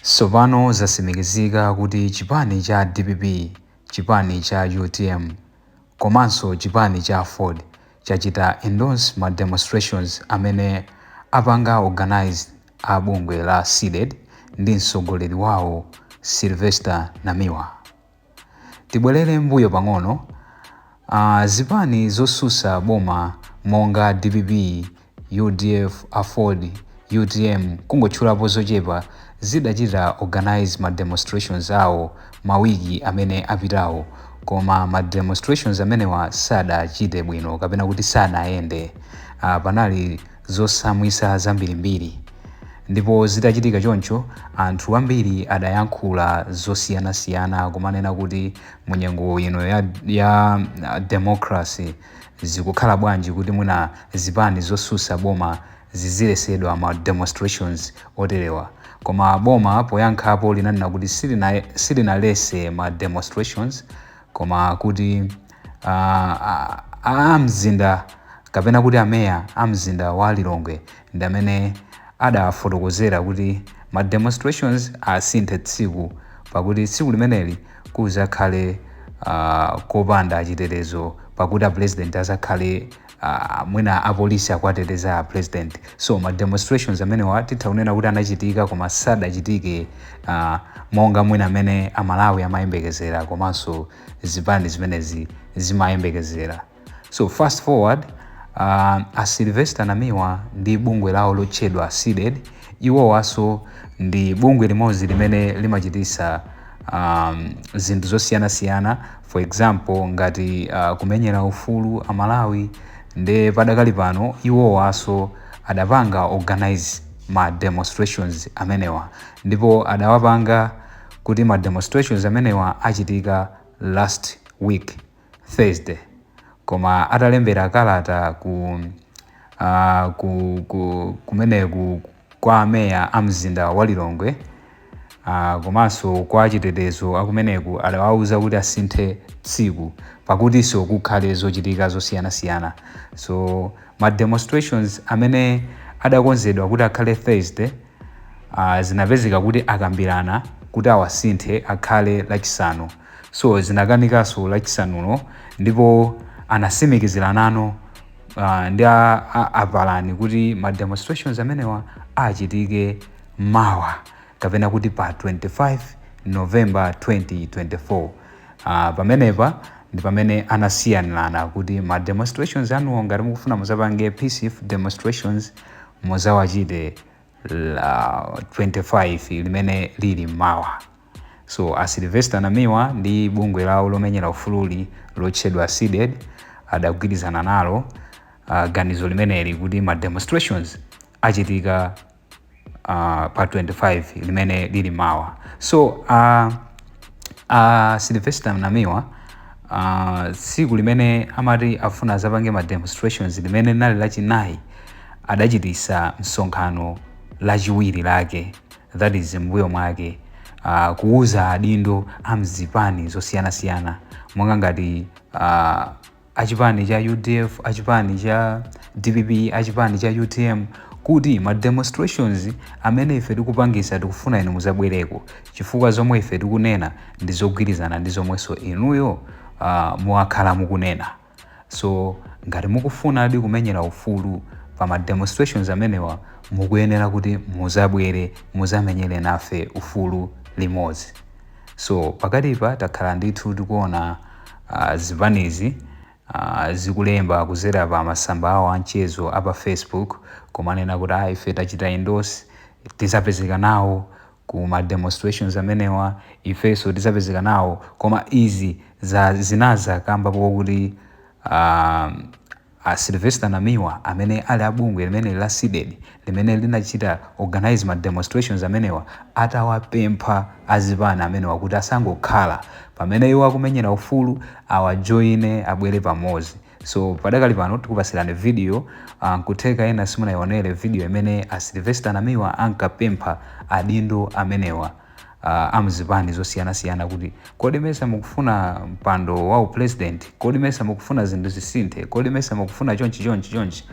Tsopano zatsimikizika kuti chipani cha DPP, chipani cha UTM komanso chipani cha AFORD chachita endorse ma demonstrations amene apanga organize a bungwe la CDEDI ndi mtsogoleri wawo Sylvester Namiwa. Tibwerere mbuyo pang'ono, zipani zosusa boma monga DPP, UDF, AFORD, UTM, kungotchulapo zochepa, zidachita organize ma demonstrations awo mawiki amene apitawo, koma ma demonstrations amenewa sadachite bwino kapena kuti sadayende. Panali zosamwisa zambirimbiri, ndipo zitachitika choncho anthu ambiri adayankhula zosiyanasiyana kumanena kuti munyengo ino ya democracy zikukhala bwanji kuti mwina zipani zosusa boma zizilesedwa ma demonstrations oterewa. Koma boma poyankhapo linanena kuti silinalese ma demonstrations, koma kuti amzinda kapena kuti ameya amzinda wa Lilongwe ndi amene adafotokozera kuti ma demonstrations asinthe tsiku, pakuti tsiku limeneli kuzakhale kopanda chitetezo, pakuti a president azakhale mwina apolisi akuateteza a president. So ma demonstrations amenewa titha kunena kuti anachitika, koma sadachitike monga mwina amene Amalawi amayembekezera komanso zipani zimenezi zimayembekezera. So fast forward, a Sylvester Namiwa ndi bungwe lawo lotchedwa CDEDI, iwowanso ndi bungwe limodzi limene limachitisa zinthu zosiyanasiyana, for example ngati kumenyera ufulu Amalawi. Nde padakali pano iwowanso adapanga organize ma demonstrations amenewa, ndipo adawapanga kuti ma demonstrations amenewa achitika last week Thursday. Koma atalembera kalata ku kumeneku kwa ameya a mzinda wa Lilongwe komanso kwa chitetezo akumeneku, adawauza kuti asinthe tsiku pakutinso kukhale zochitika zosiyanasiyana. So ma demonstrations amene adakonzedwa kuti akhale Thursday, zinapezeka kuti akambirana kuti awasinthe akhale Lachisanu. So zinakanikanso Lachisanulo, ndipo anasimikizirana ndi apalani kuti ma demonstrations amenewa achitike mawa kapena kuti pa 25 November 2024. Pamenepa ndi pamene anasiyanirana kuti ma demonstrations anuwo, ngati mukufuna muzapange peaceful demonstrations, muzawachite la 25 limene lili mawa. So a Sylvester Namiwa ndi bungwe lawo lomenyera ufululi lotchedwa CDEDI adagwirizana nalo ganizo limeneli kuti ma demonstrations achitika pa 25 limene lili mawa. So Sylvester Namiwa, tsiku limene amati afuna azapange ma demonstrations, limene linali Lachinayi, adachitisa msonkhano Lachiwiri lake, that is mbuyo mwake, kuuza adindo a mzipani zosiyanasiyana monga ngati achipani cha UDF, achipani cha DPP, achipani cha UTM, kuti ma demonstrations amene ife tikupangisa tikufuna inu muzabwereko, chifukwa zomwe ife tikunena ndi zogwirizana ndi zomwenso inuyo muwakhala mukunena. So ngati mukufunadi kumenyera ufulu, pa ma demonstrations amenewa mukuyenera kuti muzabwere muzamenyere nafe ufulu limodzi. So pakatipa takhala ndithu tikuona zipanizi zikulemba kuzera pa masamba awo amchezo apa Facebook kumanena kuti ah, ife tachita endorse, tizapezeka nawo ku ma demonstrations amenewa, ifenso tizapezeka nawo. Koma izi za zinaza kamba pokuti a Sylvester Namiwa amene ali abungwe limene la CDEDI limene linachita organize ma demonstrations amenewa atawapempha azipani amenewa kuti asangokhala pamene iwo akumenyera ufulu, awajoine, abwere pamodzi. So padakali pano tikupasirani video, nkutheka ena simunayionere video imene a Sylvester Namiwa ankapempha adindo amenewa amzipani zosiyanasiyana kuti kodi mesa mukufuna mpando wa upresident? Kodi mesa mukufuna zinthu zisinthe? Kodi mesa mukufuna chonchi chonchi chonchi?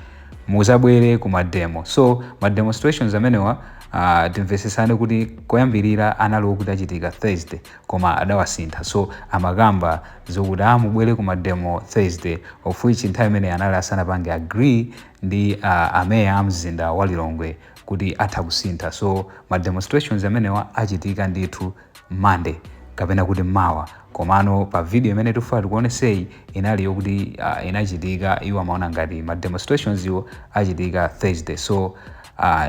Muzabwere ku mademo. So ma demonstrations amenewa Timvesesane kuti koyambirira anali okuti achitika Thursday, koma adawasintha. So amakamba zokuti amubwere ku mademo Thursday, of which nthawi imene anali asanapange agree ndi ameya a mzinda wa Lilongwe kuti atha kusintha. So ma demonstrations amenewa achitika ndithu Monday kapena kuti mawa. Komano pa video imene tikufuna tikuoneseyi inali yokuti inachitika, iwo amaona ngati ma demonstrations iwo achitika Thursday. So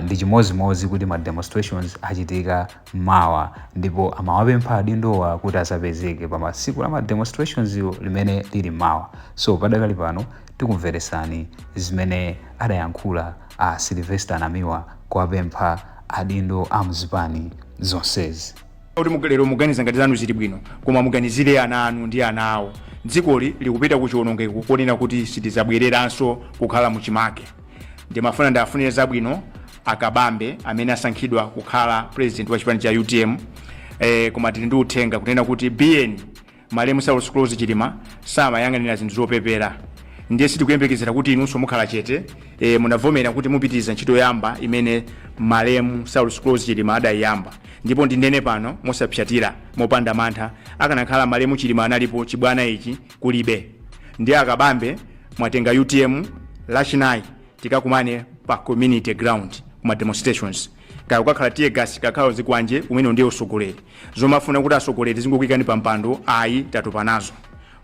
ndi chimozimozi kuti ma demonstrations achitika mawa, ndipo amawapempha adindowa kuti asapezeke pa masiku la ma demonstrations iwo limene lili mawa. So padakali pano tikumveresani zimene adayankhula a Sylvester Namiwa kuwapempha adindo a mzipani zonsezi. Kuti lero muganiza ngati zanu zili bwino, koma muganizire ana anu ndi ana awo. Dzikoli likupita ku chiwonongeko konena kuti sitizabwereranso kukhala muchimake. Ndimafuna ndafunire zabwino Akabambe amene asankhidwa kukhala president wa chipani cha UTM. Koma tili ndi uthenga kunena kuti bn malemu Saulos Klaus Chilima samayang'anira zinthu zopepera, ndiye sitikuyembekezera kuti inunso mukhala chete. Munavomera kuti mupitiriza ntchito yoyamba imene malemu Saulos Klaus Chilima adayiyamba. Ndipo ndinene pano mosapsatira, mopanda mantha, akanakhala malemu Chilima analipo, chibwana ichi kulibe. Ndiye Akabambe, mwatenga UTM, Lachinayi tikakumane pa community ground kuma demonstrations. Kaya kukakhala tear gas, kakhala zikwanje, umene ndiye usogoleri. Zomafuna kuti asogoleri zingokuyikani pa mpando, ayi, tatopa nazo.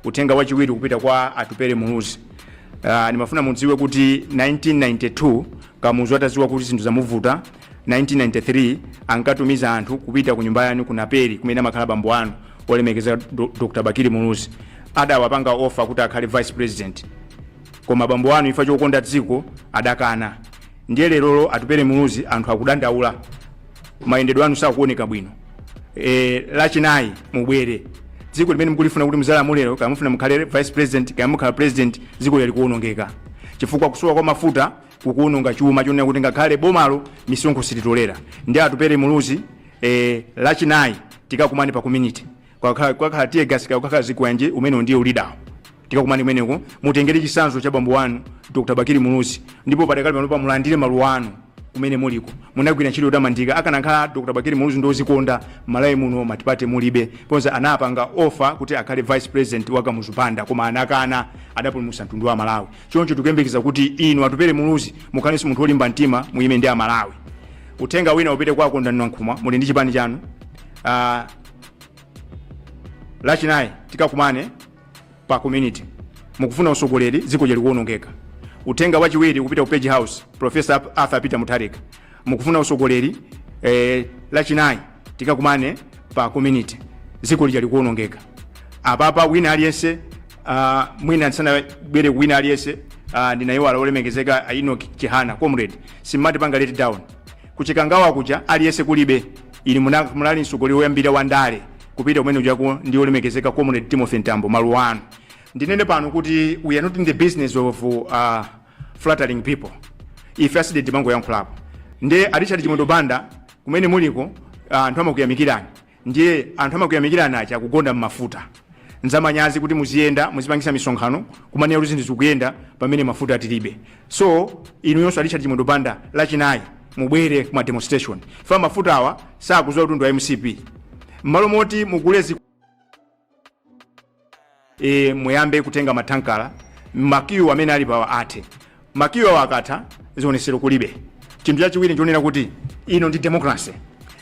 Uthenga wachiwiri kupita kwa Atupele Muluzi. Ndimafuna mudziwe kuti 1992 Kamuzu atadziwa kuti zinthu zamuvuta, 1993 ankatumiza anthu kupita ku nyumba yanu ku Naperi kumene amakhala bambo anu olemekeza Dr Bakili Muluzi. Adawapanga offer kuti akhale vice president, koma bambo anu ifa chokonda dziko adakana. Ndiye lerolo Atupele Muluzi, anthu akudandaula, mayendedwe anu sakuoneka bwino. Lachinayi mubwere. Dziko limene mukulifuna kuti muzalamulero, kaya mufuna mukhale vice president, kaya mukhala president, dziko likuwonongeka chifukwa kusowa kwa mafuta kukuwononga chuma chonena kuti ngakhale bomalo misonkho silitolera. Ndi Atupele Muluzi, lachinayi tikakumane pa community. Kwakhala tear gas, kwakhala zikwanje, umene ndiye ulidawo, tikakumane kumeneko. Mutengere chitsanzo cha bambo wanu Dr Bakili Muluzi, ndipo padakali panopa mulandire maluwa anu kumene muliko. Munagwira ntchito yotamandika. Akanakhala Dr Bakili Muluzi ndozikonda, Malawi muno multiparty mulibe ponse. Anapanga offer kuti akhale vice president wa Kamuzu Banda, koma anakana, adapulumutsa mtundu wa Malawi. Choncho tikuyembekeza kuti inu Atupele Muluzi mukhalenso munthu wolimba mtima, muyime ndi Amalawi. Uthenga wina upite kwa Kondani Nankhumwa, muli ndi chipani chanu. Lachinayi tikakumane pa community. Mukufuna usogoleri, dziko likuwonongeka. Uthenga wachiwiri kupita ku Page House, Professor Arthur Peter Mutharika, mukufuna usogoleri, lachinayi tikakumane pa community, dziko lija likuwonongeka. Apapa wina aliyense, mwina ndisanabwere ku wina aliyense, ndinayiwala olemekezeka Enoch Chihana. Comrade, simmatipanga let down kuchikangawa kuja, aliyense kulibe. Ili munali mtsogoleri woyambira wa ndale kupita kumene ujako ndi olemekezeka Comrade Timothy Mtambo, maluwa anu. Ndinene pano kuti we are not in the business of flattering people. Ife a CDEDI timangoyankhulapo. Ndiye a Richard Chimwendo Banda, kumene muliko, anthu amakuyamikirani. Ndiye anthu amakuyamikirani aja akugonda mmafuta. Nzamanyazi kuti muziyenda, muzipangisa misonkhano kumanena kuti zinthu zikuyenda pamene mafuta tilibe. So inuyonso a Richard Chimwendo Banda, lachinayi mubwere kuma demonstration fa mafuta awa sakuziwa kuti ndi wa MCP. M'malo moti mugule muyambe kutenga matankala, maqueue amene ali pawa athe. Maqueue awa akatha, zionesero kulibe. Chinthu chachiwiri nchonena kuti ino ndi democracy,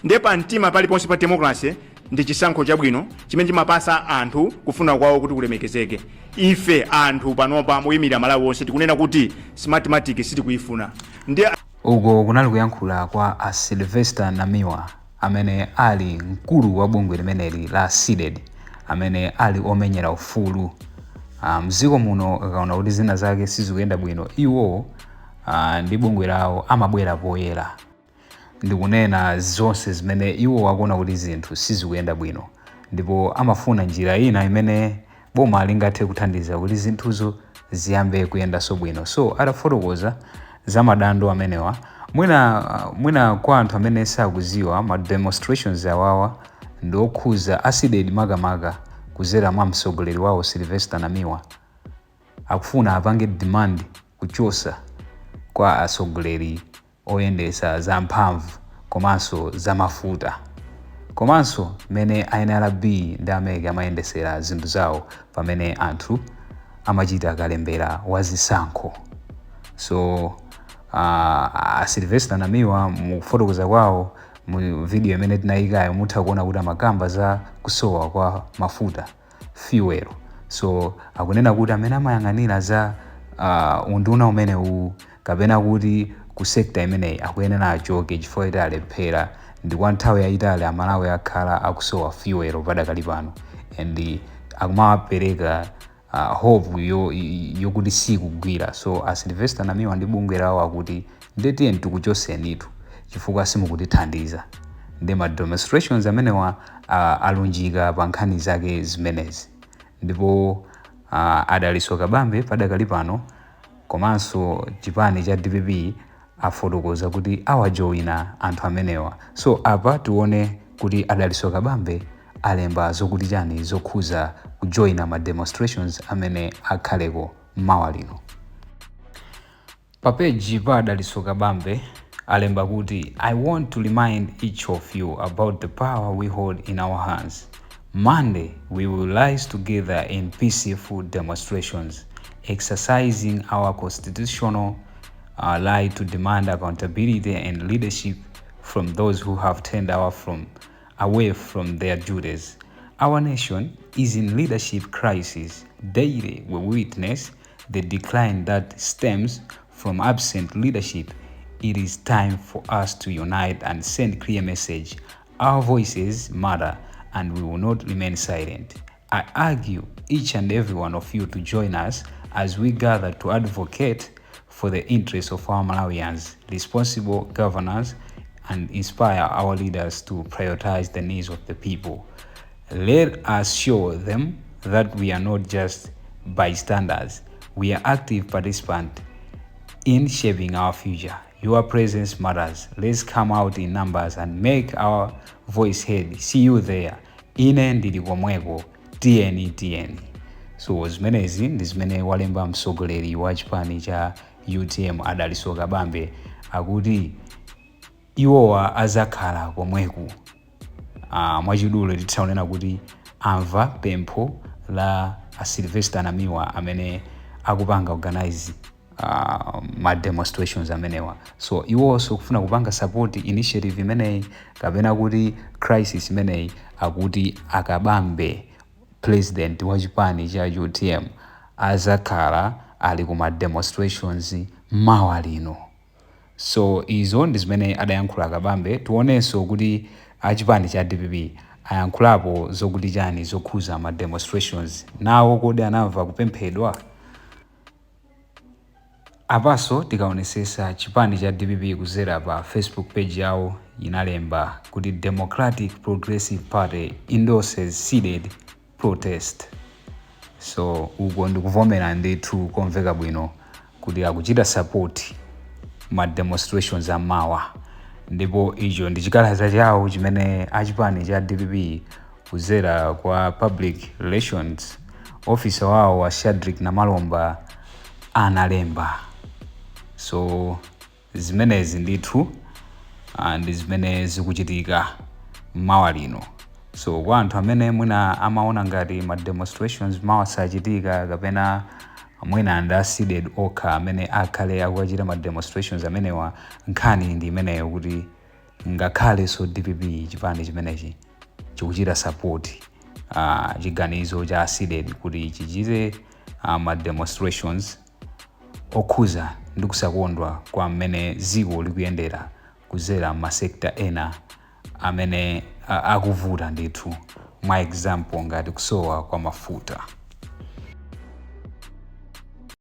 ndiye pa mtima paliponse pa democracy ndi chisankho chabwino chimene chimapasa anthu kufuna kwawo kuti kulemekezeke. Ife anthu panopa moyimira Malawi wonse tikunena kuti Smartmatic sitikuifuna. Ndiye Uko kunali kuyankhula kwa a Sylvester Namiwa amene ali mkulu wa bungwe limeneli la CDEDI, amene ali omenyera ufulu mdziko muno. Akaona kuti zina zake sizikuyenda bwino, iwo ndi bungwe lawo amabwera poyera ndikunena zonse zimene iwo akuona kuti zinthu sizikuyenda bwino, ndipo amafuna njira ina imene boma lingathe kuthandiza kuti zinthuzo ziyambe kuyendanso bwino. So atafotokoza za madando amenewa, mwina kwa anthu amene sakuziwa, ma demonstrations awawa ndi okhuza a CDEDI makamaka kuzera mwa mtsogoleri wawo Sylvester Namiwa. Akufuna apange demand kuchosa kwa atsogoleri oyendesa za mphamvu komanso Komanso za mafuta, komanso mmene NRB ndi a MEC amayendesera zinthu zawo pamene anthu amachita kalembera wa zisankho. So Sylvester Namiwa, mukufotokoza kwawo mu video imene tinayikayo, mutha kuona kuti amakamba za kusowa kwa mafuta, fuel. So akunena kuti amene amayang'anira za unduna umenewu kapena kuti ku sector imeneyi akuyenera achoke chifukwa kuti alephera, ndi kwa nthawi yayitali Amalawi akhala akusowa fuel padakali pano, and akumapereka hope yokuti sikugwira. So a Sylvester Namiwa ndi bungwe lawo akuti ndetiye tikuchosenitu chifukwa simukutithandiza. Ndi ma demonstrations amenewa alunjika pa nkhani zake zimenezi. Ndipo Adaliso Kabambe padakali pano komanso chipani cha DPP afotokoza kuti awajoyina anthu amenewa. So apa tione kuti Adaliso Kabambe alemba zokuti chani zokhuza kujoyina ma demonstrations amene akhaleko mawa lino. Pa page pa Adaliso Kabambe alemba kuti, "I want to remind each of you about the power we hold in our hands. Monday we will rise together in peaceful demonstrations, exercising our constitutional right to demand accountability and leadership from those who have turned our from away from their duties. Our nation is in leadership crisis. Daily we witness the decline that stems from absent leadership. It is time for us to unite and send clear message. Our voices matter and we will not remain silent. I urge each and every one of you to join us as we gather to advocate for the interests of our Malawians, responsible governance, and inspire our leaders to prioritize the needs of the people. Let us show them that we are not just bystanders, we are active participants in shaping our future. Your presence matters. Let's come out in numbers and make our voice heard. See you there. Ine ndili komweko. Tiyeni, tiyeni." So zimenezi ndi zimene walemba mtsogoleri wa chipani cha UTM, Adaliso Kabambe, akuti iwowa azakhala komweku. Mwachidule titha kuti amva pempho la a Sylvester Namiwa amene akupanga organize ma demonstrations amenewa. So iwonso kufuna kupanga support initiative imeneyi kapena kuti crisis imeneyi, akuti akabambe, president wa chipani cha UTM, azakhala ali kuma demonstrations mawa lino. So izo ndi zimene adayankhula Kabambe. Tionenso kuti achipani cha DPP ayankhulapo zokuti chani zokhuza ma demonstrations nawo. Kodi anamva kupemphedwa? Apaso tikaonesesa, chipani cha DPP kuzera pa Facebook page yawo inalemba kuti, "Democratic Progressive Party endorses CDEDI protest." So uko ndikuvomera ndithu komveka bwino kuti akuchita support ma demonstrations amawa. Ndipo icho ndi chikalata chawo chimene achipani cha DPP kuzera kwa public relations officer wawo wa Shadrick Namalomba analemba. So zimenezi ndithu ndi zimene zikuchitika mawa lino. So kwa anthu amene mwina amaona ngati ma demonstrations mawa sachitika, kapena mwina ndi a CDEDI okha amene akhale akukachita ma demonstrations amenewa, nkhani ndi imeneyo, kuti ngakhalenso DPP, chipani chimenechi, chikuchita support chiganizo cha CDEDI kuti chichite ma demonstrations okhuza ndi kusakondwa kwa mmene dziko likuyendera kuzera ma sector ena amene akuvuta ndithu, mwa example ngati kusowa kwa mafuta.